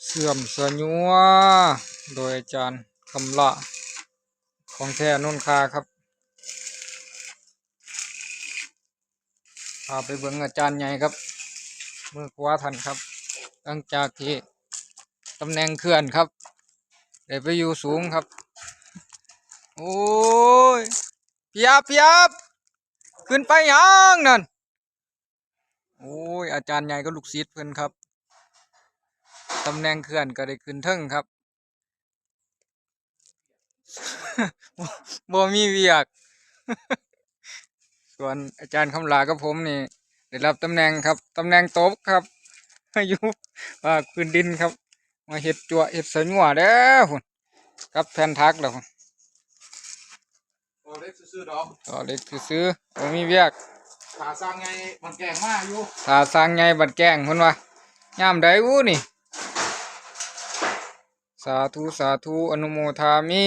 ເຊື່ອມສະຍົວ ໂດຍອາຈານຄຳຫຼ້າ ຂອງແທ້ນົນຄາຄັບ. ພາໄປເບິ່ງອາຈານໃຫຍ່ຄັບ ມືຂວາທ່ານຄັບ ຫຼັງຈາກທີ່ຕຳແໜ່ງເຄື່ອນຄັບ ໄດ້ໄປຢູ່ສູງຄັບ. ໂອ້ຍ ປຽບ ປຽບ ຂຶ້ນໄປຫຍັງນັ້ນ? ໂອ້ຍ ອາຈານໃຫຍ່ກັບລູກສິດເພິ່ນຄັບ ຕຳແໜ່ງເຄື່ອນກໍໄດ້ຂຶ້ນເທິງຄັບ. ບໍ່ມີວຽກ. ສ່ວນອາຈານຄຳຫຼ້າກັບຜົມນີ້ ໄດ້ຮັບຕຳແໜ່ງຄັບ ຕຳແໜ່ງຕົກຄັບ ຢູ່ພາກພື້ນດິນຄັບ ມາເຮັດຈັ້ວເຮັດສະຍົວແລ້ວພຸ້ນ ກັບແຜ່ນຖັກແລ້ວພຸ້ນ. ຕໍ່ເຫຼັກຊື່ໆດອກ ຕໍ່ເຫຼັກຊື່ໆ ບໍ່ມີວຽກ. ຖ້າຊ່າງໃຫຍ່ບ້ານແກ້ງມາຢູ່ ຖ້າຊ່າງໃຫຍ່ບ້ານແກ້ງເພິ່ນວ່າ ຍາມໃດອູ້ນີ້? ສາທຸ ສາທຸ ອະນຸໂມທາມິ.